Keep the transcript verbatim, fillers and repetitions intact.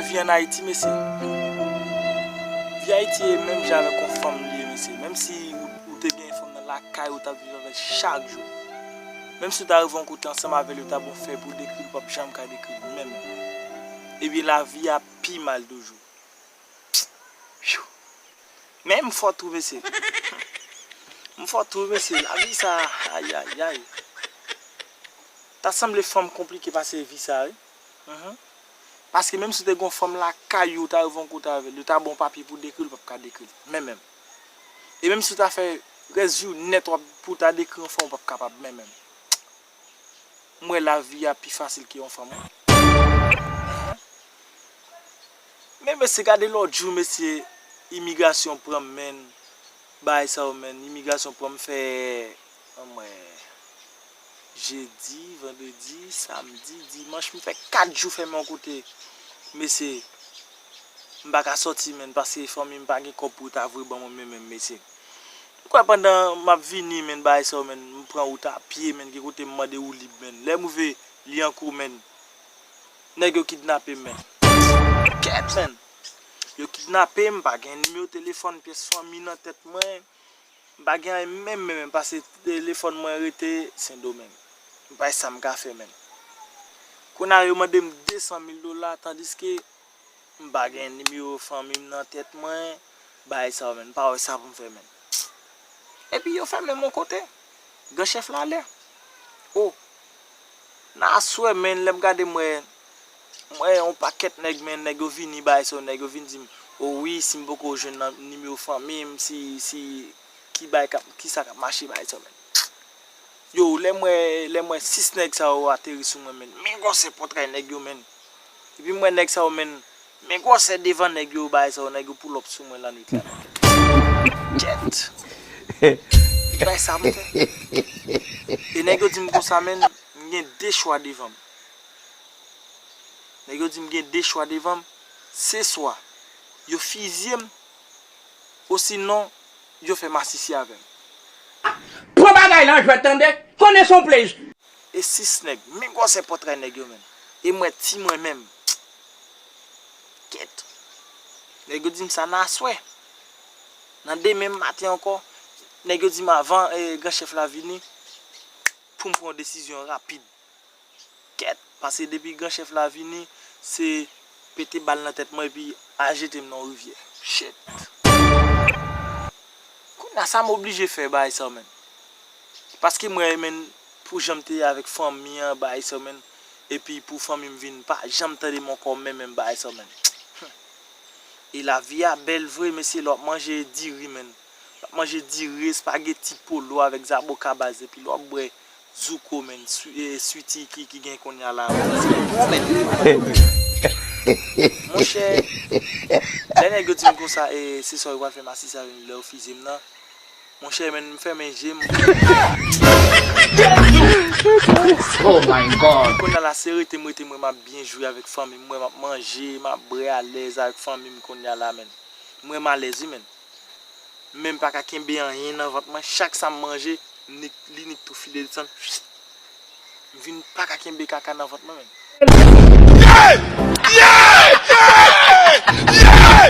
Vi ann Ayiti, mesye. Vi Ayiti e menm jan avèk yon fanm li ye, mesye. Menm si ou, ou te gen fanm nan lakay ou, t ap viv avè l chak jou. Menm si w ta rive yon kote ansanm avè l, yo ta ba w fèy pou w dekri l, ou p ap janm ka dekri l menm. Ebyen, lavi a pi mal toujou. Phew. Men m fò tou, mesye. M fò tou, mesye. Lavi sa, ayayay. Ta sanble fanm konplike pase vi sa, wi. Mhm. Paske menm si w te gen yon fanm lakay ou, ou ta rive yon kote avè l, yo ta ba w papye pou w dekri l, ou p ap ka dekri l. Menm, menm. E menm si w ta fè rès vi w nèt w ap, pou w ta dekri yon fanm, ou p ap kapab, menm, menm. M wè lavi a pi fasil ke yon fanm, wi. Men, mesye, gade lòt jou, mesye, imigrasyon pran m, menn. Bagay sa yo, menn. Imigrasyon pran m fè, anmwey, jedi, vandredi, samdi, dimanch. M fè kat jou fèmen yon kote. Mesye, m pa ka sòti, menn, paske fanmi m pa gen kòb pou yo ta voye ban mwen, menm, menm, mesye. M kwè pandan m ap vini, menn, bagay sa yo, menn, m pran wout a pye, menn, gen kote m mande woulib, menn. Lè m rive Lyankou, menn, nèg yo kidnape m, menn. Kèt, menn. Yo kidnape m, m pa gen nimewo telefòn, pyès fanmi nan tèt mwen. M pa gen anyen menm, menm, menm, paske telefòn mwen rete Sendomeng. M pa wè sa m ka fè, menn. Kounye a, yo mande m de san mil dola, tandiske m pa gen nimewo fanmi m nan tèt mwen, bagay sa yo, menn. M pa wè sa pou m fè, menn. Epi yo fèmen m yon kote. Gran chèf la ale. O. Nan aswè, menn, lè m gade, m wè, m wè yon pakèt nèg, menn, nèg yo vini, bagay sa yo, nèg yo vin di m, o wi, si m poko jwenn nan nimewo fanmi m, si, si, ki bagay k ap, kisa k ap mache, bagay sa yo, menn. Yo, lè m wè, lè m wè sis nèg sa yo ateri sou mwen, menn. Men gwosè pòtray nèg yo, menn. Epi m wè nèg sa yo, menn. Men gwosè devan nèg yo, bagay sa yo, nèg yo pull up sou mwen lannwit la, menn. Kèt. Ki bagay sa m fè? E nèg yo di m konsa, menn, m gen de chwa devan m. Nèg yo di m gen de chwa devan m. Se swa yo fizye m, osinon, yo fè masisi avè m. Pran bagay la an jwèt, tande? Konnen se yon plezi. E sis nèg, men gwosè pòtray nèg yo, menn. E m wè ti mwen menm. Kèt. Nèg yo di m sa nan aswè. Nan demen maten ankò, nèg yo di m avan, e, gran chèf la vini, pou m pran yon desizyon rapid. Kèt, paske depi gran chèf la vini, se pete bal nan tèt mwen epi al jete m nan yon rivyè. Shit. Kounye a sa m oblije fè bagay sa yo, menn. Paske m wè, menn, pou jan m te ye avèk fanmi an, bagay sa yo, menn. Epi pou fanmi m vin pa janm tande m ankò, menm, menm bagay sa yo, menn. E lavi a bèl vre, mesye, lè w ap manje diri, menn. Lè w ap manje diri, espageti, polo avèk zaboka baz, epi lè w ap bwè zouko, menn, swi-, e, switi ki, ki gen kounye a la, menn. Se bon, menn. Monchè, lè nèg yo di m konsa, e, se swa yo pral fè masisi avè m lè yo fizye m nan. Monchè, menn, m fèmen je m. Oh my God. Kounye a la, se rete m rete, m wè m ap byen jwi avèk fanmi m, m wè m ap manje, m ap bwè alèz avèk fanmi m kounye a la, menn. M wè m alèz, wi, menn. Men m pa ka kenbe anyen nan vant mwen. Chak sa m manje, m nik, li nik tou file desann. M vin pa ka kenbe kaka nan vant mwen, menn.